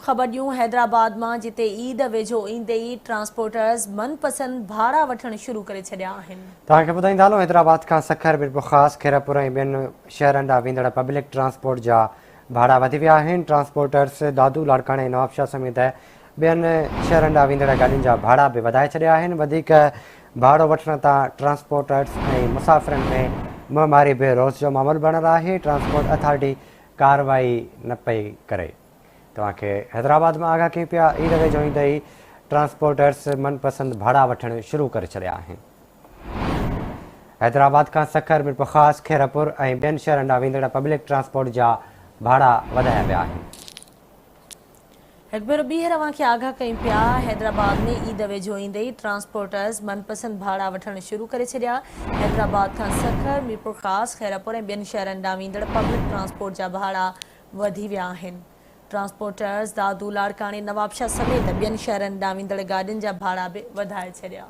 خبر ڏيون حيدرآباد مان جتي عيد ويجهو ايندي ئي ٽرانسپورٽرز من پسند ڀاڙا وٺڻ شروع ڪري ڇڏيا آهن. توهان کي ٻڌائيندا هلون حيدرآباد کان سکر، ميرپورخاص، خيرپور ۽ ٻين شهرن ڏانهن ويندڙ پبلڪ ٽرانسپورٽ جا ڀاڙا وڌي ويا آهن. ٽرانسپورٽرز دادو، لاڙڪاڻي ۽ نوابشاهه سميت ٻين شهرن ڏانهن ويندڙ گاڏين جا ڀاڙا به وڌائي ڇڏيا آهن. وڌيڪ ڀاڙو وٺڻ تان ٽرانسپورٽرز ۽ مسافرن ۾ منهن ماري به روز جو معمول بڻيل آهي. ٽرانسپورٽ اٿارٽي ڪارروائي نه پئي ڪري. توهان کي حيدرآباد مان آگاهه ڪيون پيا عيد ويجهو ايندي ئي ٽرانسپورٽرز من پسند ڀاڙا وٺڻ شروع ڪري ڇڏيا آهن. حيدرآباد کان سکر، ميرپورخاص، خيرپور ۽ ٻين شهرن ڏانهن ويندڙ پبلڪ ٽرانسپورٽ جا ڀاڙا وڌايا ويا آهن. هڪ ڀيرو ٻيهر اوهان کي آگاهه ڪيون پيا، حيدرآباد ۾ عيد ويجهو ايندي ئي ٽرانسپورٽرز من پسند ڀاڙا وٺڻ شروع ڪري ڇڏيا، حيدرآباد کان سکر، ميرپورخاص، خيرپور ۽ ٻين شهرن ڏانهن ويندڙ پبلڪ ٽرانسپورٽ جا ڀاڙا وڌي ويا آهن، ٽرانسپورٽرز دادو، لاڙڪاڻي، نوابشاهه سميت ٻين شهرن ڏانهن ويندڙ گاڏين جا ڀاڙا به وڌائي ڇڏيا.